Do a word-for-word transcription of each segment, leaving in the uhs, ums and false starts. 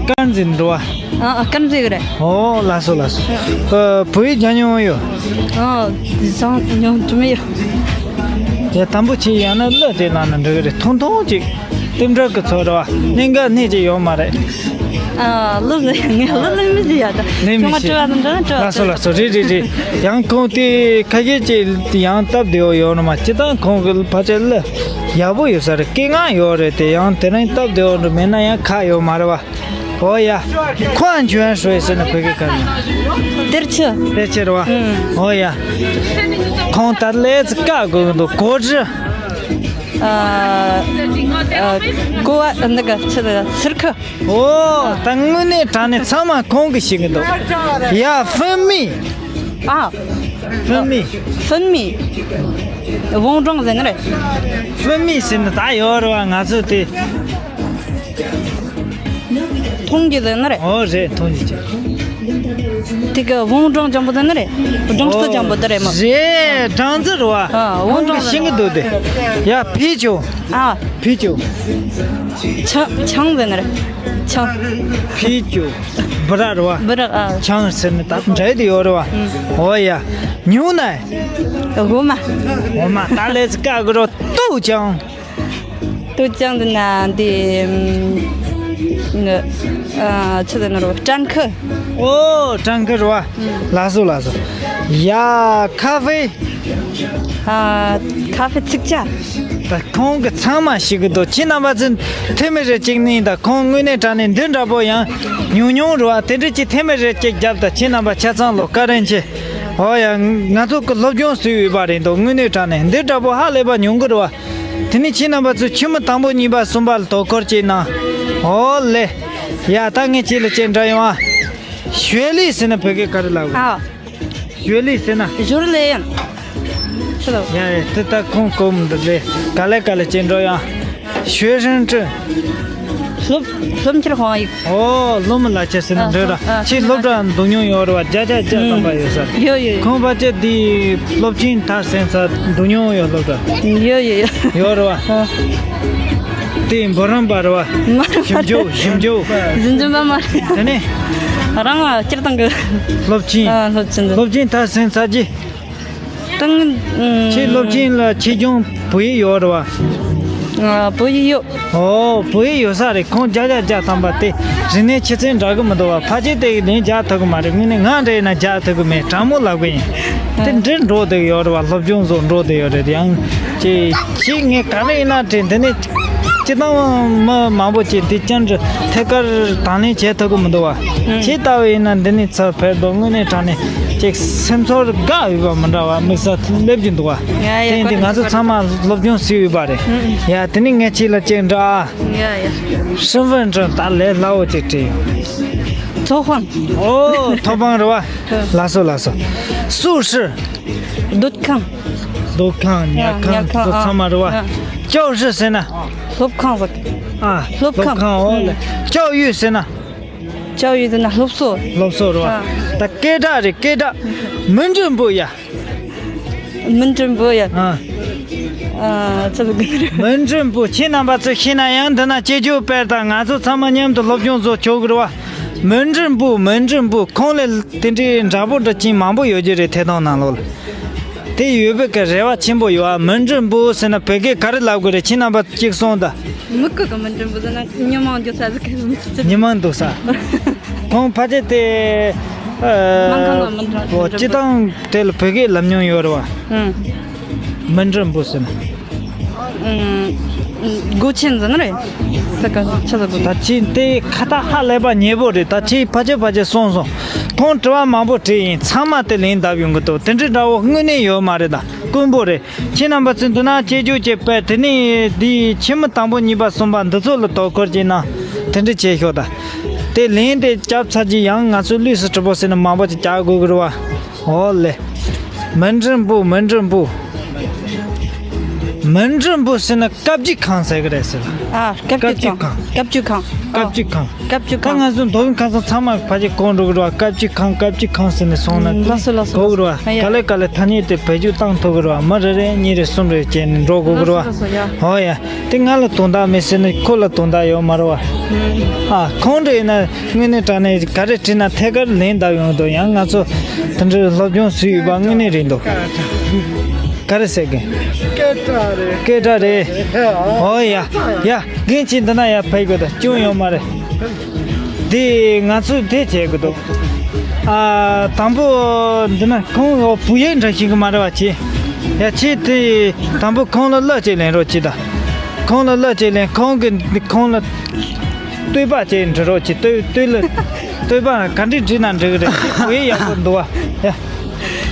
དཀར་མཛེས་འགྲོ་བ། ཨ་ཨ། དཀར་མཛེས་རེད། ཨོ་ལགས་སོ་ལགས་སོ། ཨ། བོད་ཡིག་སྦྱང་མྱོང་ཡོད། ཨ། སྦྱང་མྱོང་དུ་མེད་ཡོད། ཡ་དང་པོ་ཆེ་ཡང་ན་གླུ་དེ་ལ་ན་འགྲོ་གི་རེད། ཐུང་ཐུང་ཅིག་རྟེན་འབྲེལ་གྱི་ཚོ་རེད་བ། གནད་འགག་སྣེ་ཅིག་ཡོད་མ་རེད། ཨ། གླུ་ལ་ངས་གླུ་ལེན་མི་ཤེས་ཡ་ད། ལེན་མི་ཁྱོད་ང་ཤེས། དྲི་བ་དང་འདྲ་ན་དྲི་བ། ལགས་སོ་ལགས་སོ། རེད་རེད་རེད། ཡང་ཁོང་དེ་ཁ་ཤས་ཅིག་ཡང་སྟབས་བདེ་བོ་ཡོད་ནི་མ། སྤྱིར་བཏང་ཁོང་གི་ཕལ་ཆེར་གླུ་ཡག་པོ་ཡོད་ས་རེད། སྐད་ངག་ཡོད་རེད་དེ། ཡང་དེ་རིང་སྟབས་བདེ་བོ་འདྲ་མེད་ན་ཡང་ཁག་ཡོད་མ་རེད་བ། 哦呀，矿泉水是那可以看的。 དེར་ཆུ། 这些的吧？嗯。 哦呀， ཁོང་ད་ལས་ཀ་དགོས་འདུག་གོ་ཅི། ཨ། ཨ། 锅། 那个吃的 སིར་ཁུ། ཨོ། ད་དངོས་གནས་དྲང་གནས་ཚང་མ་ཁོང་གིས་ཤེས་ཀྱི་འདུག་ཡ། 蜂蜜。 ཨ། 蜂蜜。 蜂蜜། 王庄ཟེར་ནི་རེད། 蜂蜜ཟེར་ནི་ད་ཡོད་རེད་བ། ང་ཚོ་དེ། 通ཅི་ཟེར་ནི་རེད། ཨོ་རེད། 通ཅི་ཅི། དེ་གི་王庄ཅན་པོ་ཟེར་ནི་རེད། 庄ཙི་ཅན་པོ་དེ་རེད་མོ། རེད། 庄ཙི་རེད་བ། ཨ། 王庄ཟེར་ནི། ཁོང་གིས་ཤེས་ཀྱི་འདུག་དེ། ཡ། 啤酒。 ཨ། 啤酒། ཆང་ཆང་ཟེར་ནི་རེད། ཆང་། 啤酒། 不知道རེད་བ། 不知道། ཨ། ཆང་ཟེར་ནི་ད་འདྲ་དེ་ཡོད་རེད་བ། ཨུམ། 哦呀，牛奶。 འོ་མ། འོ་མ། ད་ལས་ཀ་གི་རོ། 豆浆། 豆浆ཟེར་ན་འདི། ཨུམ། ཨ། ཆི་ཟེར་ནི་རོ། 占克། ཨོ། 占克རེད་བ། ལགས་སོ་ལགས་སོ། ཡ། 咖啡། ཨ། 咖啡། ཚིག་ཇ། ད་ཁོང་གིས་ཚང་མ་ཤེས་ཀྱི་འདུག་ཁྱེད་རྣམ་པ་ཚོས་ཐེ་མི་རེ་གཅིག་ནི། ད་ཁོང་དངོས་གནས་དྲང་གནས་འདི་འདྲ་པོ་ཡང་ཉུང་ཉུང་རེད་བ། དེ་འདྲ་ཅིག་ཐེ་མི་རེ་གཅིག་རྒྱབ། ད་ཁྱེད་རྣམ་པ་ཆ་ཚང་ལ་བཀའ་དྲིན་ཆེ། ཨོ་ཡ། ང་ཚོ་གི་སློབ་སྦྱོང་ཟེར་ཡོད་པ་རེད་འདུག་དངོས་གནས་དྲང་གནས་འདི་འདྲ་པོ་ཧ་ལས་པ་ཉུང་གི་རེད་བ། དེ་ནས་ཁྱེད་རྣམ་པ་ཚོས་ཆུ་མོ་དང་པོ་གཉིས་པ་གསུམ་པ་ལ་དོ་ཁུར་བྱས་གནང་། ཨོ་ལེ། ཡ། ད་ངས་ཁྱེད་ལ་ཅིག་འདྲི་ཡོང་ཨ། 学历ཟེར་ན་བོད་སྐད་ག་རེ་ལབ་དགོས། ཨ། 学历ཟེར་ན། 学历ཡང་། ཆི་ལབ། ཡ་ཡ། དེ་ད་ཁོང་གོ་མི་འདུག་ལེ། ག་ལེ་ག་ལེ་ཅིག་འགྲོ་ཡོང་། 学生证། སློབ་སློབ་འཁྱེར་དཔང་ཡིག་ཨོ། སློབ་མ་ལག་ཁྱེར་ཟེར་ན། ཨ། འདྲ་ར། ཨ། ཁྱེད་སློབ་གྲྭ་འགྲོ་མྱོང་ཡོད་རེད་བ། བརྒྱ་ཆ་བརྒྱ་ཐམ་པ་ཡོད་ས། ཡོད་ཡོད་ཡོད། ཁོང་ཕལ་ཆེར་འདི་སློབ་ཆེན་མཐར་ཕྱིན་ས་འགྲོ་མྱོང་ཡོད། སློབ་གྲྭ། ཡོད་ཡོད་ཡོད། ཡོད་རེད་བ། ཨ། དེ་འབུམ་རམས་པ་རེད་བ། མ་རེད། ཞིབ་འཇུག་ཞིབ་འཇུག་ཞིབ་འཇུག་པ་མ་རེད། དེ་ནས། རང་ལ་སྤྱིར་བཏང་གི། སློབ་ཆེན། ཨ། སློབ་ཆེན་དེ། སློབ་ཆེན་མཐར་ཕྱིན་ཚར་རྗེས། དང་། ཁྱེད་སློབ་ཆེན་ལ་ཆེད་སྦྱོང་བོད་ཡིག་ཡོད་རེད་བ། ཨ། བོད་ཡིག་ཡོད། ཨོ། བོད་ཡིག་ཡོད་ས་རེད། ཁོང་བརྒྱ་ཆ་བརྒྱ་ཐམ་པ་དེ་རིག་གནས་ཆུ་ཚད་འདྲ་གི་མི་འདུག་བ། ཕལ་ཆེར་དེ་གི་ལན་རྒྱག་ཐུབ་གི་མ་རེད། དངོས་གནས་ང་འདྲ་ཡིན་ན་རྒྱག་ཐུབ་གི་མེད། དྲང་མོ་ལབ་གི་ཡིན། དེ་འདྲ་འགྲོ་བསྡད་ཡོད་རེད་བ། སློབ་སྦྱོང་བཟོ་འགྲོ་བསྡད་ཡོད་རེད། ཡང་ཅི་ཅི་ངས་ག་རེ་ཡིན་ན་དྲན། དེ་ནས་སྤྱིར་བཏང་མི་མང་པོ་ཅིག་དེ་ཅན་གྱི་ཐད་ཀར་དང་ལེན་བྱེད་ཐུབ་གི་མི་འདུག་བ། ཁྱེད་ལྟ་བུ་ཡིན་ན་འདི་ནས་ཚུར་ཕེབས་དུས་དངོས་གནས་དྲང་གནས་ཅིག་སེམས་ཚོར་དགའ་འོས་པ་མི་འདྲ་བ་དམིགས་བསལ་སླེབས་ཀྱི་འདུག་བ། ཡ་ཡ། དེ་ཡིན་དུས་ང་ཚོ་ཚང་མ་སློབ་སྦྱོང་བྱེད་འོས་པ་རེད། ཡ། དེ་ནས་ངས་ཁྱེད་ལ་ཅིག་འདྲི་ཨ། ཡ་ཡ། 身份证ད་ལས་སླ་བོ་ཅིག་བྲིས་ཡོད། ཐོབ་དཔང་། ཨོ། ཐོབ་དཔང་རེད་བ། ལགས་སོ་ལགས་སོ། 宿舍། སྡོད་ཁང་། སྡོད་ཁང་། ཉལ་ཁང་། ཉལ་ཁང་། དེ་ཚོ་ཚང་མ་རེད་བ། ཨ། 教室ཟེར་ན། སློབ་ཁང་ཟེར། ཨ། སློབ་ཁང་། ཨོ་ལེ། 教育ཟེར་ན། 教育ཟེར་ན་སློབ་གསོ། སློབ་གསོ་རེད་བ། ཨ། ད་སྐད་གྲགས་རེད། སྐད་གྲགས། 门政部ཡ། 门政部ཡ། ཨ། ཨ། ཆི་ལབ་དགོས་རེད། 门政部ཁྱེད་རྣམ་པ་ཚོས་ཤེས་ན་ཡང་འདི་ན་སྐྱེ་ཇུས་སྤེལ་དང་། ང་ཚོ་ཚང་མ་མཉམ་དུ་སློབ་སྦྱོང་བཟོ་ཆོག་གི་རེད་བ། 门政部། 门政部ཁོང་ལས་དེ་འདྲའི་འདྲ་པོ་འདྲ་ཅན་མང་པོ་ཡོད་ཀྱི་རེད། ཐད་གཏོང་ནང་ལོགས་ལ། དེ་ཡོད་པའི་གི་རེ་བ་ཆེན་པོ་ཡོད་ཨ། 门政部ཟེར་ན་བོད་སྐད་ག་རེ་ལབ་དགོས་རེད། ཁྱེད་རྣམ་པ་གཅིག་གསུངས་དང་། 门口གི་门政部ཟེར་ན་མི་མང་འཇོག་ས་ཟིག་གི། མི་མང་འདུག་ས། ཁོང་ཕལ་ཆེར་དེ། ཨ། སྨན་ཁང་གི་མི་འདྲ། ཨོ། སྤྱིར་བཏང་དེ་ལ་བོད་སྐད་ལབ་མྱོང་ཡོད་རེད་བ། ཨང་། 门政部ཟེར་ན། ཨང་། སྒོ་ཆེན་ཟེར་ན་རེད། ས་ཀ་ཆ་ཟེར་དགོས། ད་ཁྱེད་དེ་ཁ་ཐག་ཧ་ལས་པ་ཉེ་པོ་རེད། ད་ཁྱེད་ཕལ་ཆེར་ཕལ་ཆེར་གསུངས་སོང་། ཁོང་དྲི་བ་མང་པོ་དྲིས་ཡིན། ཚང་མ་དེ་ལན་བཏབ་ཡོང་གི་འདུག་དེ་འདྲའི་འདྲ་བོ་དངོས་གནས་ཡོད་མ་རེད། ད་དཀོན་པོ་རེད། ཁྱེད་རྣམ་པ་ཚོས་འདི་ན་སྐྱེ་ཇུས་ཅིག་སྤེལ། དེ་ནས་འདི་ཆེན་མོ་དང་པོ་གཉིས་པ་གསུམ་པ་འདི་ཚོ་ལ་དོ་ཁུར་བྱས་ན་དེ་འདྲ་བྱེད་ཤོག་ད། དེ་ལན་དེ་བརྒྱབ་ཚར་རྗེས་ཡང་ང་ཚོས་ལུས་སུ་གྲུབ་པོ་ཟེར་ན་མང་པོ་ཅིག་རྒྱག་དགོས་ཀྱི་རེད་བ། ཨོ་ལེ། 门政部། 门政部། 门政部ཟེར་ན་བཀའ་བརྒྱུད་ཁང་ཟེར་གི་རེད་ཟེར། ཨ། བཀའ་བརྒྱུད་ཁང་། བཀའ་བརྒྱུད་ཁང་། སྐབས་གཅིག་ཁང་། སྐབས་གཅིག་ད་ཁང་། ང་ཚོ་མདོ་དབུས་ཁམས་གསུམ་ཚང་མ་ཕལ་ཆེར་གོ་འགྲོ་གི་རེད་བ། སྐབས་གཅིག་ཁང་། སྐབས་གཅིག་ཁང་ཟེར་ནས་སོང་ན་ལགས་སོ་ལགས་སོ། གོ་གི་རེད་བ། ཨ་ཡ། ག་ལེ་ག་ལེ་ཐ་སྙད་དེ་བེད་སྤྱོད་བཏང་ཐུབ་གི་རེད་བ། མི་རེ་རེ་གཉིས་རེ་གསུམ་རེ་བྱས་ནས་འགྲོ་དགོས་གི་རེད་བ། ལགས་སོ་ལགས་སོ། ཡ། ཧོ་ཡ། དེ་ང་ལ་དོན་དག་མེད་ཟེར་ནས་ཁོ་ལ་དོན་དག་ཡོད་མ་རེད་བ། ཨ། ཁོང་འདྲ་ཡིན་ན་དངོས་གནས་དྲང་གནས་ག་རེ་དྲིས་ན་ཐད་ཀར་ལན་བཏབ་ཡོང་འདུག་ཡང་ང་ཚོ་དེ་འདྲའི་སློབ་སྦྱོང་ཞུས་ཡོད་པ་དངོས་གནས་རེད་འདུག་ག་རེ་ཟེར་གི། སྐད་གྲགས་རེད། སྐད་གྲགས་རེད། ཨོ་ཡ། ཡ། རྒན་ཁྱེད་འདི་ན་ཡར་ཕེབས་དགོས་ད། སྐྱོན་ཡོད་མ་རེད། དེ་ང་ཚོས་དེ་བྱེད་དགོས་འདུག་ཨ། དང་པོ་འདི་ན་ཁོང་བུ་ཡིག་འདྲ་ཞིག་གི་མ་རེད་བ། ཁྱེད། ཡ། ཁྱེད་དེ་དང་པོ་ཁོང་ལ་གླུ་ཅིག་ལེན་རོགས་གྱིས་ད། ཁོང་ལ་གླུ་ཅིག་ལེན། ཁོང་གི་ཁོང་ལ་བསྟོད་པ་ཅིག་འབྲི་རོགས་གྱིས། བསྟོད་བསྟོད་ལ་བསྟོད་པ་ག་འདྲས་བྲིས་ན་འགྲིག་གི་རེད། བུ་ཡིག་ཡག་པོ་འདུག་བ། ཡ།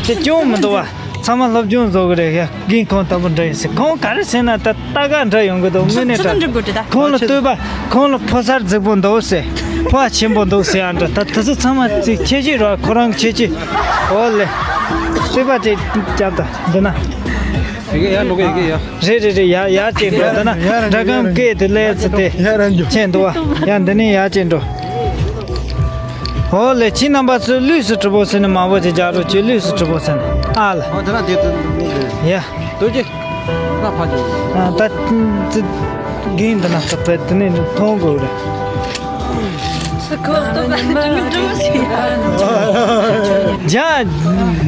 ཁྱེད་སྐྱོན་མི་འདུག་བ། ཚང་མ་སློབ་སྦྱོང་བཟོ་གི་རེད། ཡ། རྒན་ཁོང་ལྟ་བུ་འདྲ་ཡིན་ཟེར། ཁོང་ག་རེ་ཟེར་ན་ད་ལྟ་ག་འདྲ་ཡོང་གི་འདུག་དངོས་གནས་ཚུར་དྲང་། འགྲིག་དགོས་རེད་ད། ཁོང་ལ་བསྟོད་པ། ཁོང་ལ་ཕོ་གསར་རྫིག་པོ་འདུག་ཟེར། ཕོ་བ་ཆེན་པོ་འདུག་ཟེར་ཡང་འདྲ། ད་དེ་ཚོ་ཚང་མ་ཅིག་ཁྱད་ཆོས་རེད་བ། ཁོ་རང་གི་ཁྱད་ཆོས། འོ་ལེ། བསྟོད་པ་ཅིག་བརྒྱབ་ད་འདི་ན། ཡི་གེ་ཡར་འགྲོ་གི། ཡི་གེ་ཡར། རེད་རེད་རེད། ཡར་ཡར་ཅིག་འགྲོ། འདི་ན་སྒྲ་སྒམ་སྐད་དེ་ལས་ཚུལ་དེ་ཡར་འགྲོ། ཁྱེད་འདུག་བ། ཡ། འདི་ནས་ཡར་ཅིག་འགྲོ། འོ་ལེ། ཁྱེད་རྣམ་པ་ཚོས་ལུས་སུ་གྲུབ་པོ་ཟེར་ནས་མང་པོ་ཅིག་རྒྱག་རོགས་གྱིས། ལུས་སུ་གྲུབ་པོ་ཟེར་ནས། ཨ་ལ། ཨོ། དེ་ན་དེ་དེ་དེ་དེ། ཡ། དོ་ཅི། ང་ཕ་ཅི། ཨ། ད་ཙི། རྒན་འདི་ན་ས་པད་དེ་ནས་མཐོང་དགོས་རེད། སུ་ཁོ་ལྟོས་པ་ཅི་མི་འགྲོ་ཞིག་རྒྱ་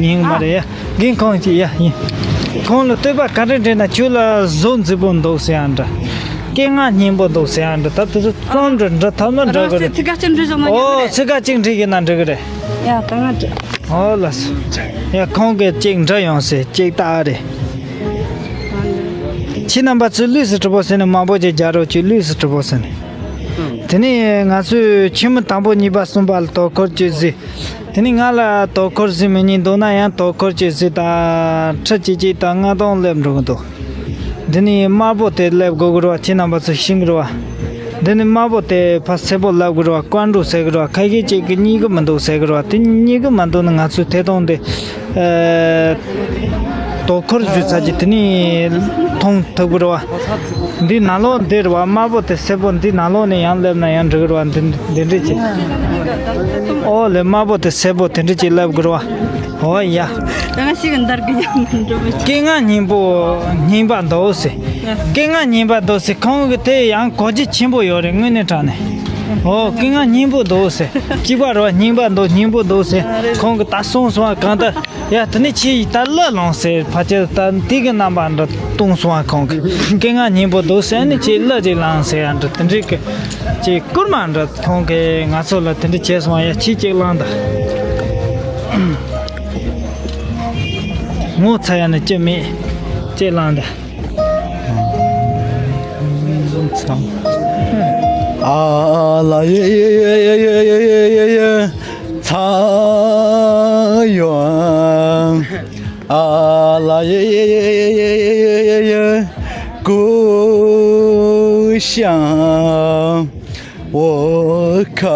ཡིན་མ་རེད་ཡ། རྒན་ཁོང་ཅིག་ཡ་ཡིན། ཁོང་ལ་བསྟོད་པ་ག་འདྲ་འདྲ་ན། ཁྱོད་ལ་བཟོ་འཛིན་པོ་འདུག་ཟེར་ཡང་འདྲ། སྐད་ངག་སྙན་པོ་འདུག་ཟེར་ཡང་འདྲ། ད་དེ་ཚོ་རྩོམ་འབྲི་འབྲི་ཐབས་ན་འབྲི་གི་རེད། ཚིག་ཁ་ཅིག་འབྲི་བཞག་ན། ཨོ། ཚིག་ཁ་ཅིག་འབྲི་གི་ན་འབྲི་གི་རེད། ཡ། ད་ང་འབྲི། ཨོ་ལགས་སོ། ཡ། ཁོང་གིས་ཅིག་འབྲི་ཡོང་ཟེར། ཅིག་ལྟ་རེད། ཁྱེད་རྣམ་པ་ཚོས་ལུས་སུ་གྲུབ་པོ་ཟེར་ནས་མང་པོ་ཅིག་རྒྱག་རོགས་གྱིས། ལུས་སུ་གྲུབ་པོ་ཟེར་ནས། དེ་ནས་ང་ཚོས་ཆེན་མོ་དང་པོ་གཉིས་པ་གསུམ་པ་ལ་དོ་ཁུར་ཅིག་གཟིགས། དེ་ནས་ང་ལ་དོ་ཁུར་གཟིགས་མི་ཉན་འདུག་ན་ཡང་དོ་ཁུར་ཅིག་གཟིགས་དང་། ཁྲི་གཅིག་གཅིག་དང་ལྔ་སྟོང་སླེབས་འགྲོ་གི་འདུག་འདི་ནས་དམར་པོ་དེ་སླེབས་དགོས་ཀྱི་རེད་བ། ཁྱེད་རྣམ་པ་ཚོས་ཤེས་ཀྱི་རེད་བ། འདི་ནས་དམར་པོ་དེ་ཕར་སེར་པོ་སླེབས་ཀྱི་རེད་བ། ཀོན་ཀྲུ་ཟེར་གྱི་རེད་བ། ཁ་ཤས་ཅིག་གིས་རྙེད་གི་མི་འདུག་ཟེར་གྱི་རེད་བ། དེ་རྙེད་གི་མི་འདུག་ན་ང་ཚོས་ཐད་གཏོང་དེ། ཨ། དོ་ཁུར་ཞུ་ཚར་གྱི་དེ་ནས་མཐོང་ཐུབ་ཀྱི་རེད་བ། འདི་ནང་ལོགས་འདི་རེད་བ། དམར་པོ་དེ་སེར་པོ་འདི་ནང་ལོགས་ནས་ཡང་སླེབས་ན་ཡང་འགྲིག་གི་རེད་བ། འདི་འདི་འདྲས་ཅིག་ཨོ་ལེ། དམར་པོ་དེ་སེར་པོ་དེ་འདྲས་ཅིག་སླེབས་ཀྱི་རེད་བ། ཨོ་ཡ། ད་ང་ཞིག་འདར་གི་ཡང་མི་འགྲོ་བ། སྐད་ངག་སྙན་པོ་སྙན་པ་འདུག་ཟེར། སྐད་ངག་སྙན་པ་འདུག་ཟེར། ཁོང་གི་དེ་ཡང་གོ་རྒྱུ་ཆེན་པོ་ཡོད་རེད། དངོས་གནས་དྲང་གནས། ཨོ། སྐད་ངག་སྙན་པོ་འདུག་ཟེར། གཅིག་པ་རེད་བ། སྙན་པ་འདུག་སྙན་པོ་འདུག་ཟེར། ཁོང་གིས་ད་གསུངས་སོང་བ། གང་ལྟར་ཡ། དེ་ནས་ཁྱེད་ད་གླུ་བླངས་ཟེར། ཕལ་ཆེར་ད་དེ་གི་རྣམ་པ་འདྲ་གཏོང་སོང་བ། ཁོང་གིས་སྐད་ངག་སྙན་པོ་འདུག་ཟེར་ནས་ཁྱེད་གླུ་ཅིག་བླངས་ཟེར་ཡ་འདྲ། དེ་འདྲའི་གི་ཅིག་བསྐུར་མ་འདྲ། ཁོང་གིས་ང་ཚོ་ལ་དེ་འདྲ་བྱས་སོང་བ། ཡ། ཁྱེད་ཅིག་བླངས་དང་། ངོ་ཚ་ཡ་ནི་ཅི་མེད། ཅིག་བླངས་དང་། ཨ་ལ་ཡེ་ཡེ་ཚ་ཡོ། ཨ་ལ་ཡེ་ཡེ་ཀུ་ཤང་འོ་ཁ་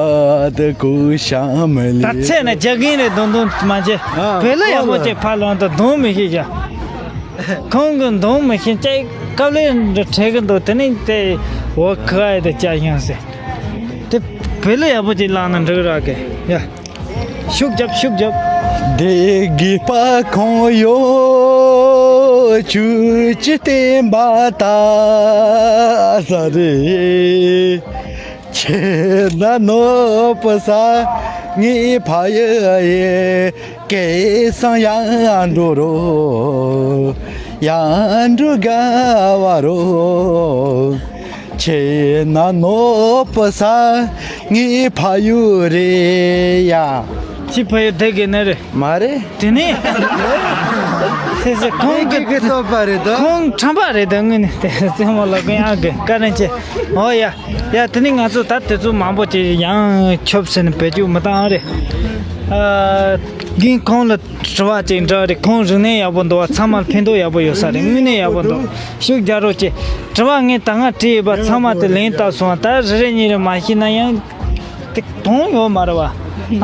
ད་ཀུ་ཤང་མི་ལི། ད་ཚེ་ན་རྒྱ་རྒན་རེད། གདོང་གདོང་མ་བྱེད། ཨ། བོད་ལ་ཡག་པོ་ཨོ་ལ། ཅིག་ཕར་ལོང་དང་གདོང་མི་ཤེས་ཀྱང་། ཁོང་གི་གདོང་མི་ཤེས་ཅིག་དཀའ་ལས་འདྲ་འཕྲད་གི་འདུག་དེ་ནས་དེ་འོ་ཁ་ཡ་དེ་ཅག་ཤང་ཟེར། དེ་བོད་ལ་ཡག་པོ་ཅིག་བླངས་ན་འགྲིག་ར་གི། ཡ། ཤུགས་རྒྱབ། ཤུགས་རྒྱབ། འདི་དགེ་བ་གང་ཡོད་ཆུ་ཅི་བསྟན་པ་ད་ས་རེ། ཁྱེད་ན་ནོ་པ་ས་ངའི་ཕ་ཡི་ཡི་སྐལ་བཟང་ཡང་འགྲོ་རོ། ཡང་འགྲོ་དགའ་བ་རོ། ཁྱེད་ན་ནོ་པ་ས་ངའི་ཕ་ཡུལ་རེད་ཡ། ཁྱི་ཕ་ཡུལ་དེ་གི་ནི་རེད། མ་རེད། དེ་ནི། དེ་ཚེ་ཁོང་གི་གི་གི་སོ་པ་རེད་དོ། ཁོང་ཁྲམ་པ་རེད་དོ། དངོས་ནི་དེ་རྩེད་མོ་ལ་ཀུན་ཡག་གི་བཀའ་དྲིན་ཆེ། ཨོ་ཡ། ཡ། དེ་ནི་ང་ཚོ་ད་དེ་ཚོ་མང་པོ་ཅིག་ཡང་ཁྱོབ་ཟེར་ནས་བེད་སྤྱོད་མི་བཏང་རེད། ཨ། རྒན་ཁོང་ལ་དྲི་བ་ཅིག་འདྲི་རེད། ཁོང་རིག་གནས་ཡག་པོ་འདུག་བ། ཚང་མར་ཕན་ཐོགས་ཡག་པོ་ཡོད་ས་རེད། དངོས་གནས་ཡག་པོ་འདུག་ཤུགས་རྒྱག་རོགས་གྱིས། དྲི་བ་ངས་ད་སྔ་དྲིས་ཡོད་པ་ཚང་མ་དེ་ལན་བཏབ་སོང་བ། ད་རེ་རེ་གཉིས་རེ་མ་ཤེས་ན་ཡང་དེ་དོན་ཡོད་མ་རེད་བ། ཨ།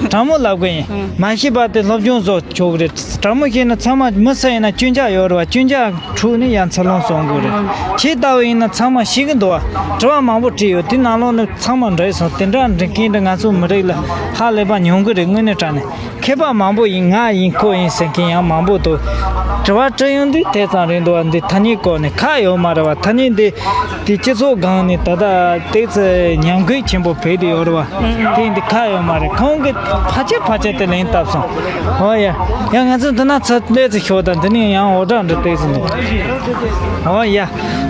དྲང་མོ་ལབ་གི་ཡིན། ཨང་། མ་ཤེས་པ་དེ་སློབ་སྦྱོང་བཟོ་ཆོག་གི་རེད། དྲང་མོ་བཤད་ན་ཚང་མ་མི་སུ་ཡིན་ན་སྐྱོན་ཆ་ཡོད་རེད་བ། སྐྱོན་ཆ་འཁྲུགས་ནས་ཡང་འཚར་ལོངས་སོང་དགོས་རེད། ཨང་། ཁྱེད་ལྟ་བུ་ཡིན་ན་ཚང་མ་ཤེས་གི་འདུག་བ། དྲི་བ་མང་པོ་དྲིས་ཡོད། དེ་ནང་ལོགས་ནས་ཚང་མ་འགྲིག་སོང་། དེ་འདྲ་འདྲི་མཁན་འདི་ང་ཚོ་མི་རིགས་ལ་ཧ་ལས་པ་ཉུང་གི་རེད། དངོས་གནས་དྲང་གནས། མཁས་པ་མང་པོ་ཡིན། ང་ཡིན། ཁོ་ཡིན་ཟེར་མཁན་ཡང་མང་པོ་འདུག། དྲི་བ་དྲི་ཡོང་དུས་དེ་ཙམ་རེད་འདུག་བ། འདི་ཐ་སྙད་སྐོར་ནས་ཁག་ཡོད་མ་རེད་བ། ཐ་སྙད་འདི་དེ་སྤྱི་ཚོགས་སྒང་ནས་ད་ལྟ་ཏོག་ཙམ་ཉམས་རྒུད་ཆེན་པོ་བྱེད་དུ་ཡོད་རེད་བ། དེ་འདི་ཁག་ཡོད་མ་རེད། ཁོང་གིས་ཕལ་ཆེར་ཕལ་ཆེར་དེ་ལན་བཏབ་སོང་། ཨོ་ཡ། ཡ་ང་ཚོ་འདི་ན་ཚུར་སླེབས་ཚེ་ཤོག་དང་། འདི་ནས་ཡང་འུར་སྒྲ་འདྲ་ཏོག་ཙམ་འདུག། ཨོ་ཡ།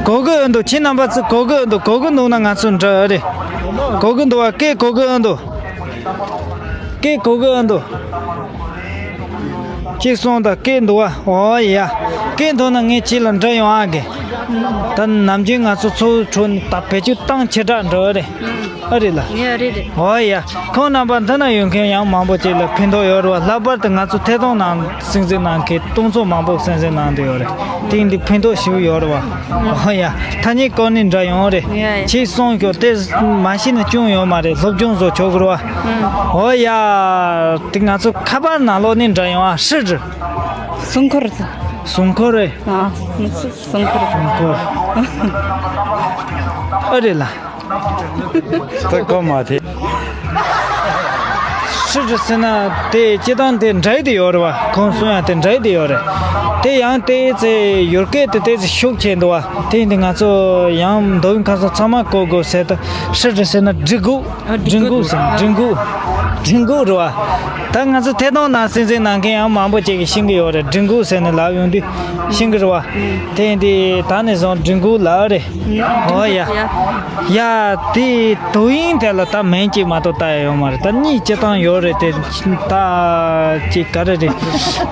གོ་གི་འདུག། ཁྱེད་རྣམ་པ་ཚོ་གོ་གི་འདུག། གོ་གི་འདུག་ན་ང་ཚོ་འདྲི་ཨ་རེད། གོ་གི་འདུག་བ། སྐད་གོ་གི་འདུག། སྐད་གོ་གི་ཨ་འདུག། གཅིག་གསུངས་དང་། སྐད་འདུག་བ། ཨོ་ཡ། སྐད་འདུག་ན་ངས་ཁྱེད་ལ་འདྲི་ཡོང་ཨ་གི། ད་ནམ་རྒྱུན་ང་ཚོ་ཚོགས་ཁྲོད་ནས་ད་བེད་སྤྱོད་བཏང་ཆེ་དྲགས་འགྲོ་རེད། ཨ་རེད་ལ། ངས་ཨ་རེད་རེད། ཨོ་ཡ། ཁོང་རྣམ་པ་འདི་ན་ཡོད་མཁན་ཡང་མང་པོ་ཅིག་ལ་ཕན་ཐོགས་ཡོད་རེད་བ། ལྷག་པར་དུ་ང་ཚོ་ཐད་གཏོང་ནང་གསན་གཟིགས་གནང་མཁན་སྟོང་ཚོ་མང་པོ་གསན་གཟིགས་གནང་བསྡད་ཡོད་རེད། དེ་འདི་ཕན་ཐོགས་ཞེ་པོ་ཡོད་རེད་བ། ཨོ་ཡ། ཐ་སྙད་སྐོར་ནས་འདྲི་ཡོང་རེད། ཡ་ཡ། ཁྱེད་གསུངས་ཤོག། དེ་མ་ཤེས་ན་སྐྱོན་ཡོད་མ་རེད། སློབ་སྦྱོང་བཟོ་ཆོག་གི་རེད་བ། ཨོ་ཡ། དེ་ང་ཚོ་ཁ་པར་ནང་ལོགས་ནས་འདྲི་ཡོང་ཨ། ཧྲི་ཧྲི། སྲུང་འཁོར། སྲུང་འཁོར་རེད། ཨ། སྲུང་འཁོར། སྲུང་འཁོར། ཨ་རེད་ལ། ད་གོ་མ་ཐེ། ཧྲི་ཧྲི་ཟེར་ན་དེ་སྤྱིར་བཏང་དེ་འདྲ་དེ་ཡོད་རེད་བ། ཁོང་གསུང་ཡ་དེ་འདྲ་དེ་ཡོད་རེད། དེ་ཡང་དེ་ཚེ་ཡུལ་སྐད་དེ་དེ་ཚེ་ཤུགས་ཆེ་འདུག་བ། དེ་ཡིན་དུས་ང་ཚོ་ཡང་མདོ་དབུས་ཁམས་གསུམ་ཚང་མ་གོ་དགོས་ཟེར་ཏེ། ཧྲི་ཧྲི་ཟེར་ན་གྲི་གུག། ཨ། གྲི་གུག་ཟེར། གྲི་གུག། གྲི་གུག་རེད་བ། ད་ང་ཚོ་ཐད་གཏོང་ནང་གསན་གཟིགས་གནང་མཁན་ཡང་མང་པོ་ཅིག་གིས་ཤེས་ཀྱི་ཡོད་རེད། གྲི་གུག་ཟེར་ནས་ལབ་ཡོང་དུས་ཤེས་ཀྱི་རེད་བ། དེ་ཡིན་དུས་ད་ནས་བཟུང་གྲི་གུག་ལབ་རེད། ཨོ་ཡ། ཡ། དེ་དོ་དབྱིངས་དེ་ལ་ད་མིང་གཅིག་མ་གཏོགས་བཏགས་ཡ་ཡོད་མ་རེད། ད་གཉིས་སྤྱིར་བཏང་ཡོད་རེད་དེ། ད་ཅིག་ག་རེ་རེད།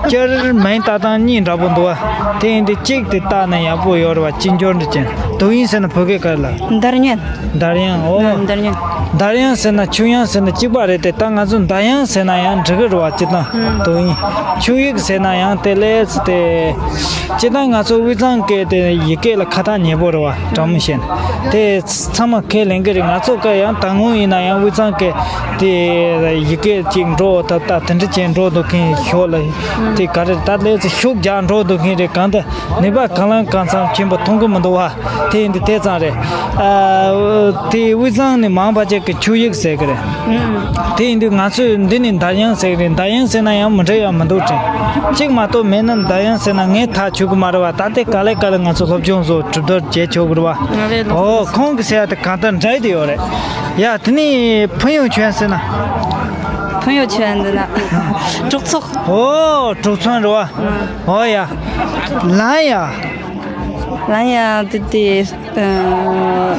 སྤྱིར་མིང་བཏགས་སྟངས་གཉིས་འདྲ་པོ་འདུག་བ། དེ་ཡིན་དུས་གཅིག་དེ་བཏགས་ན་ཡག་པོ་ཡོད་རེད་བ། གཅིག་འབྱོར་འདྲ་ཅན། དོ་དབྱིངས་ཟེར་ན་བོད་སྐད་ག་རེ་ལབ། འདར་དབྱངས། འདར་དབྱངས། ཨོ། ཨ། འདར་དབྱངས། འདར་དབྱངས་ཟེར་ན་ཆུ་དབྱངས་ཟེར་ན་གཅིག་པ་རེད་དེ། ད་ང་ཚོ་འདར་དབྱངས་ཟེར་ན་ཡང་འགྲིག་གི་རེད་བ། སྤྱིར་བཏང་དོ་དབྱིངས། ཆུ་ཡིག་ཟེར་ན་ཡང་དེ་ལས་དེ། སྤྱིར་བཏང་ང་ཚོ་དབུས་གཙང་སྐད་དེ་ཡིག་སྐད་ལ་ཁ་ཐག་ཉེ་པོ་རེད་བ། དྲང་མོ་བཤད་ན་དེ་ཚང་མ་ཁས་ལེན་གི་རེད། ང་ཚོ་སྐད་ཡང་ད་སྔོན་ཡིན་ན་ཡང་དབུས་གཙང་སྐད་དེ་ཡི་གེ་གཅིག་འགྲོ་ད་ལྟ་དེ་འདྲ་ཅན་འགྲོ་འདུག་མཁན་ཤོག་ལ། དེ་ག་རེ་ད་ལས་ཚེ་ཤུགས་རྒྱག་འགྲོ་འདུག་མཁན་རེད། གང་ལྟར་ནུས་པ་གང་ལ་གང་འཚམ་ཆེན་པོ་མཐོང་གི་མི་འདུག་བ། དེ་ཡིན་དུས་དེ་ཙམ་རེད། ཨ། དེ་དབུས་གཙང་ནས་མང་བ་ཅིག་གིས་ཆུ་ཡིག་ཟེར་གི་རེད། དེ་ཡིན་དུས་ང་ཚོས་འདི་ནས་འདར་དབྱངས་ཟེར་གི་རེད། འདར་དབྱངས་ཟེར་ན་ཡང་མི་འགྲིག་ཡ་མི་འདུག་དྲན། གཅིག་མ་གཏོགས་མེད་ན་འདར་དབྱངས་ཟེར་ན་ངས་ཐག་ཆོད་གི་མ་རེད་བ། ད་ལྟའི་ག་ལེ་ག་ལེ་ང་ཚོ་སློབ་སྦྱོང་བཟོ་གྲུབ་འདོར་བྱེད་ཆོག་གི་རེད་བ། ཨོ། ཁོང་གི་ཟེར་ཡ་དེ་གང་ལྟར་འདྲ་དེ་ཡོད་རེད། ཡ། དེ་ནས་ཕུན་ཡོན་ཆོན་ཟེར་ན། ཕུན་ཡོན་ཆོན་འདི་ན་གྲོགས་ཚོགས། ཨོ། གྲོགས་ཚོགས་རེད་བ། ཨོ་ཡ། ལན་ཡ། ལན་ཡ་དེ་དེ། ཨ།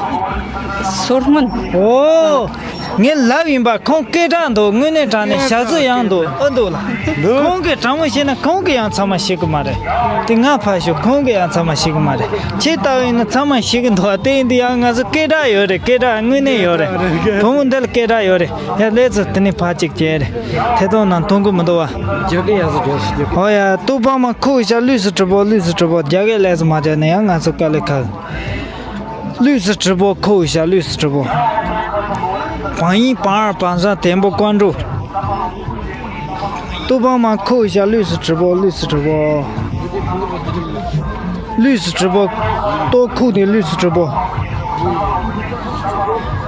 སོར་མོ། ཨོ། ངས་ལབ་ཡིན་པ། ཁོང་སྐད་གྲགས་འདུག། དངོས་གནས་དྲང་གནས་ཞག་རྩི་ཡང་འདུག། ཨ། འདུག་ལ། འདུག། ཁོང་གིས་དྲང་མོ་བཤད་ན་ཁོང་གིས་ཡང་ཚང་མ་ཤེས་གི་མ་རེད། དེ་ང་ཕར་ཞོག། ཁོང་གིས་ཡང་ཚང་མ་ཤེས་གི་མ་རེད། ཁྱེད་ལྟ་བུ་ཡིན་ན་ཚང་མ་ཤེས་གི་འདུག་བ། དེ་ཡིན་དུས་ཡང་ང་ཚོ་སྐད་གྲགས་ཡོད་རེད། སྐད་གྲགས་དངོས་གནས་ཡོད་རེད། བུ་མོ་འདི་ལ་སྐད་གྲགས་ཡོད་རེད། ཡ། ལས་ཚོ་དེ་ནས་ཕར་གཅིག་བྱས་རེད། ཐད་གཏོང་ནང་མཐོང་གི་མི་འདུག་བ། རྒྱ་སྐད་ཡག་ཚོ་རྒྱག་ཤི་རྒྱག་ཨོ་ཡ། ཏུའུ་པང་མ་ཁུའུ་ཞ་ལུས་སུ་གྲུབ་པོ། ལུས་སུ་གྲུབ་པོ། རྒྱ་སྐད་ལས་ཚོ་མ་བྱས་ན་ཡང་ང་ཚོ་དཀའ་ལས་ཁག། 绿色直播，扣一下绿色直播。榜一、榜二、榜三点播关注。杜邦吗？扣一下绿色直播，绿色直播，绿色直播，多扣点绿色直播。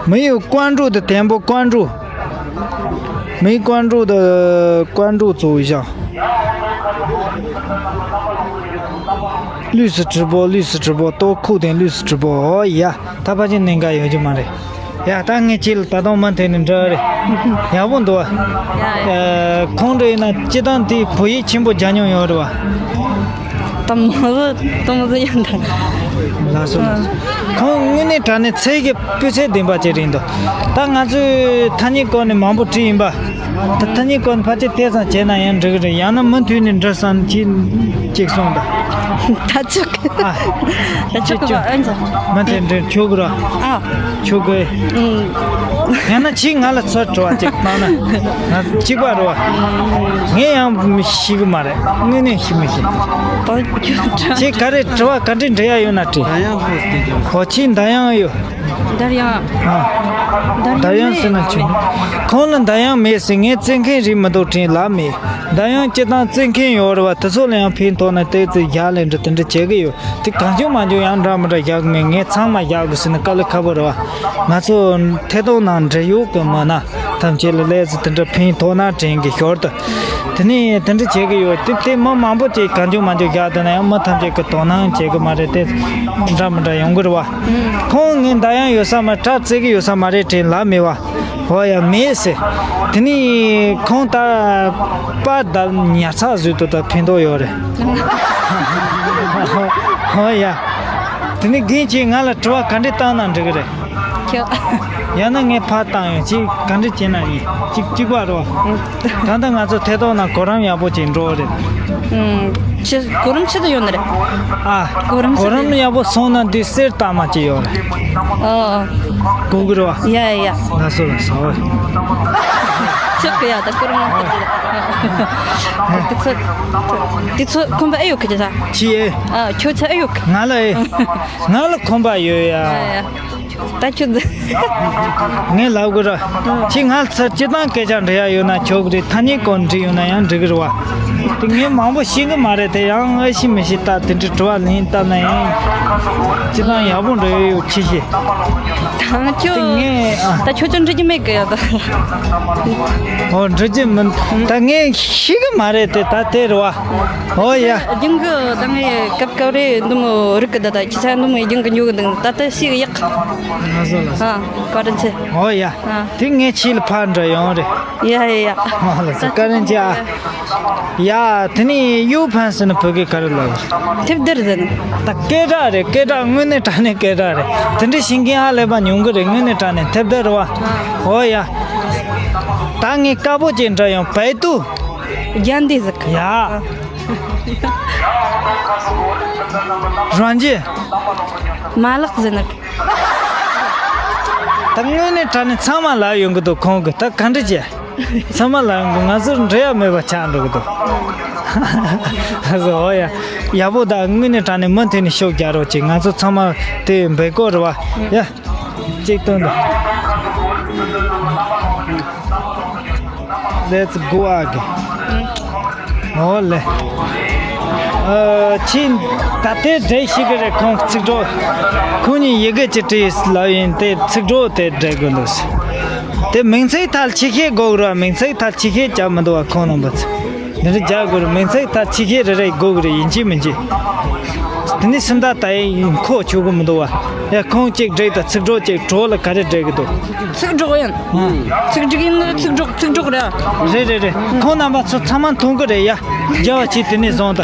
没有关注的点播关注，没关注的关注走一下。绿色直播，绿色直播，多扣点绿色直播。哦呀。 ད་ཕལ་ཆེར་གནད་འགག་ཡོད་ཀྱི་མ་རེད། ཡ། ད་ངས་ཁྱེད་ལ་ད་དུང་མུ་མཐུད་ནས་འདྲི་རེད། ཡག་པོ་འདུག་བ། ཡ་ཡ། ཨ། ཁོང་འདྲ་ཡིན་ན་སྤྱིར་བཏང་དེ་བོད་ཡིག་ཆེན་པོ་སྦྱང་མྱོང་ཡོད་རེད་བ། ད་མོ་ཟི་ད་མོ་ཟི་ཡང་ད། ལགས་སོ་ལགས་སོ། ཁོང་དངོས་གནས་དྲང་གནས་ཚད་ཀྱི་སྤུས་ཚད་ལྡན་པ་ཅིག་རེད་འདུག། ད་ང་ཚོས་ཐ་སྙད་སྐོར་ནས་མང་པོ་བྲིས་ཡིན་པ། ད་ཐ་སྙད་སྐོར་ཕལ་ཆེར་དེ་ཙམ་བྱས་ན་ཡང་འགྲིག་གི་རེད། ཡང་ན་མུ་མཐུད་ནས་འགྲོ་བསམ་གྱི་ཅིག་གསུངས་དང་། ད་ཆོག་གི། ཨ། ད་ཆོག་གི་བ། ཨ་ཙི། མུ་མཐུད་འགྲོ་ཆོག་གི་ར། ཨ། ཆོག་གི། ཨུམ། ཡང་ན་ཁྱེད་ང་ལ་ཚུར་དྲི་བ་ཅིག་བཏང་ན། ང་གཅིག་པ་རེད་བ། ངས་ཡང་ཤེས་གི་མ་རེད། དངོས་གནས་ཤེས་མི་ཤེས། ད་ཁྱོད་ཁྱེད་ག་རེ་དྲི་བ་ག་འདྲས་འདྲི་ཡ་ཡོད་ན་དྲིས། ད་ཡང་ཧོ་སྟེ་ཀྱང་། ཧོ། ཁྱེད་ད་ཡང་ཡོད། འདར་ཡང་། ཨ། འདར་ཡང་ཟེར་ན་ཆོག་ཁོང་ལ་འདར་ཡང་མེད་ཟེར། ངས་བཙལ་མཁན་རེད་མི་འདུག་དྲན་ལབ་མེད། འདར་ཡང་སྤྱིར་བཏང་བཙལ་མཁན་ཡོད་རེད་བ། དེ་ཚོ་ལ་ཡང་ཕན་ཐོགས་ན་ཏོག་ཙམ་བཞག་ལས་འདྲ་དེ་འདྲ་བྱེད་ཀྱི་ཡོད། དེ་གང་བྱུང་མང་བྱུང་ཡང་འདྲ་མི་འདྲ་བཞག་གི་མེད། ངས་ཚང་མ་བཞག་དགོས་ཟེར་ན་དཀའ་ལས་ཁག་པོ་རེད་བ། ང་ཚོ་ཐད་གཏོང་ནང་འབྲེལ་ཡོད་ཀྱི་མི་སྣ་ཐམས་ཅད་ལ་ལས་ཟེར་དེ་འདྲ་ཕན་ཐོགས་ན་དྲན་གྱི་ཞོར་དུ། དེ་ནས་དེ་འདྲ་བྱེད་ཀྱི་ཡོད། དེ་དེ་མི་མང་པོ་ཅིག་གང་བྱུང་མང་བྱུང་བཞག་བསྡད་ན་ཡང་མི་ཐམས་ཅད་ཀྱིས་དོ་སྣང་བྱེད་ཀྱི་མ་རེད་དེ། འདྲ་མི་འདྲ་ཡོང་གི་རེད་བ། ཁོང་ངས་འདར་ཡང་ཡོད་ས་མ། སྐྲ་བཙལ་གྱི་ཡོད་ས་མ་རེད་དྲན་ལབ་མེད་བ། འོ་ཡ་མེད་ཟེར། དེ་ནས་ཁོང་ད་པར་བརྡབ་ཉར་ཚགས་བཟོས་འདུག་ད་ཕན་ཐོགས་ཡོད་རེད། འོ་ཡ། དེ་ནས་རྒན་ཁྱེད་ང་ལ་དྲི་བ་ག་འདྲས་བཏང་ན་འགྲིག་གི་རེད། ཁྱོད། ཡང་ན་ངས་ཕར་བཏང་ཡོང་། ཅིག་ག་འདྲ་བྱས་ན་ཡིན། གཅིག་གཅིག་པ་རོ། ད་ལྟ་ང་ཚོ་ཐད་གཏོང་ནང་གོ་རིམ་ཡག་པོ་ཅིག་འགྲོ་རེད། ཨུམ། ཆི་གོ་རིམ་ཆི་ཟིག་ཡོད་ནི་རེད། ཨ། གོ་རིམ་ཆི་གོ་རིམ་ཡག་པོ་སོང་ན་འདི་གསེར་རྟགས་མ་ཅིག་ཡོད་རེད། ཨོ། གོ་གི་རེད་བ། ཡ་ཡ་ཡ། ལགས་སོ་ལགས་སོ། ཆོག་གི་ཡ། ད་གོ་རིམ་ནང་ཐུག་གི་རེད། དེ་ཚོ། དེ་ཚོ་ཁོམ་པ་ཨེ་ཡོད་གི་ཅི་ས། ཅི་ཨེ། ཨ། ཁྱོད་ཚོ་ཨེ་ཡོད་གི། ང་ལ་ཨེ། ང་ལ་ཁོམ་པ་ཡོད་ཡ། ཡ་ཡ། ད་ཁྱོད་འདི། ངས་ལབ་དགོས་ར། ཁྱེད་ང་ཚོ་སྤྱིར་བཏང་སྐད་ཆ་འདྲི་ཡ་ཡོད་ན་ཆོག་གི་རེད། ཐ་སྙད་སྐོར་འདྲི་ཡོད་ན་ཡང་འགྲིག་གི་རེད་བ། དེ་ངས་མང་པོ་ཤེས་གི་མ་རེད་དེ། ཡང་ཨེ་ཤེས་མི་ཤེས་ལྟ་དེ་འདྲའི་དྲི་བ་ལན་བཏབ་ན་ཡང་སྤྱིར་བཏང་ཡག་པོ་འགྲོ་ཡོད་ཡོད་ཆི་ཤེས། ད་ཁྱོད། དེ་ངས་ཨ། ད་ཁྱོད་ཚོ་འགྲིག་གི་མེད་གི་ཡ་ད། ཨོ་འགྲིག་གི་མིན། ད་ངས་ཤེས་གི་མ་རེད་དེ་ད་དེ་རེད་བ། ཨོ་ཡ། རྒྱུན་གི་ད་ངས་སྐབས་སྐབས་རེ་འདི་མོ་རིག་གི་ད། ད་ཁྱེད་ཚོ་འདི་མོ་རྒྱུན་གི་ཉོ་གི་འདུག་ད་ལྟ་ཤེས་གི་ཡག་ལགས་སོ་ལགས་སོ། ཨ། བཀའ་དྲིན་ཆེ། ཨོ་ཡ། ཨ། དེ་ངས་ཁྱེད་ལ་ཕར་འདྲི་ཡོང་རེད། ཡ་ཡ་ཡ། ཨོ་ལགས་སོ། བཀའ་དྲིན་ཆེ་ཨ། ཡ། དེ་ནས་གཡུ་ཕན་ཟེར་ན་བོད་སྐད་ག་རེ་ལབ་རེད། ཐེབས་རྡེར་ཟེར་ན། ད་སྐད་གྲགས་རེད། སྐད་གྲགས་དངོས་གནས་དྲང་གནས་སྐད་གྲགས་རེད། དེ་འདྲ་ཤེས་མཁན་ཧ་ལས་པ་ཉུང་གི་རེད། དངོས་གནས་དྲང་གནས་ཐེབས་རྡེར་རེད་བ། ཨོ་ཡ། ད་ངས་དཀར་པོ་ཅིག་འདྲི་ཡོང་། བལ་ཏུ། རྒྱན་འདི་ཟིག་ཡ། རང་རྒྱུ། མ་ལག་ཟེར་ན། ད་དངོས་གནས་དྲང་གནས་ཚང་མ་ལབ་ཡོང་གི་འདུག་ཁོང་གིས། ད་ག་འདྲ་བྱས། ཚང་མ་ལབ་ཡོང་གི། ང་ཚོར་འདྲི་ཡ་མེད་པ་ཆགས་འགྲོ་གི་འདུག་ཨ་ཟོ། ཨོ་ཡ། ཡག་པོ། ད་དངོས་གནས་དྲང་གནས་མུ་མཐུད་ནས་ཤུགས་རྒྱག་རོགས་བྱེད། ང་ཚོ་ཚང་མ་དེ་འབད་དགོས་རེད་བ། ཡ། གཅིག་སྟོན་དང་། Let's go again. ཨོ་ལེ། ཨ། ཁྱེད་ད་ལྟའི་འགྲེལ་ཤེས་གི་རེད། ཁོང་ཚིག་གྲོགས། ཁོང་གཉིས་ཡི་གེ་ཅིག་བྲིས་ལབ་ཡིན། དེ་ཚིག་གྲོགས་དེ་འགྲེལ་དགོས་འདུག་དེ་མིང་ཚིག་མཐར་ཕྱིན་ཤེས་དགོས་རེད། མིང་ཚིག་མཐར་ཕྱིན་ཤེས་བྱ་མི་འདུག་བ། ཁོང་རྣམ་པ་ཚོ་འདི་འདྲ་རྒྱག་དགོས་རེད། མིང་ཚིག་མཐར་ཕྱིན་ཤེས་རེ་རེ་དགོས་གི་རེད། ཡིན་གཅིག་མིན་གཅིག་དེ་ནས་སུམ་རྟགས་ད་ཡིན་ཁོ་ཆོག་གི་མི་འདུག་བ། ཡ། ཁོང་གཅིག་བྲིས་དང་ཚིག་གྲོགས་གཅིག་གྲོགས་ལ་ག་རེ་འགྲིག་གི་འདུག་ཚིག་གྲོགས་ཡིན། ཚིག་གྲོགས་ཡིན་ན་ཚིག་གྲོགས། ཚིག་གྲོགས་རེད། རེད་རེད་རེད། ཁོང་རྣམ་པ་ཚོ་ཚང་མ་མཐོང་གི་རེད་ཡ། རྒྱལ་བ་ཆེ། དེ་ནས་བཟུང་དང་།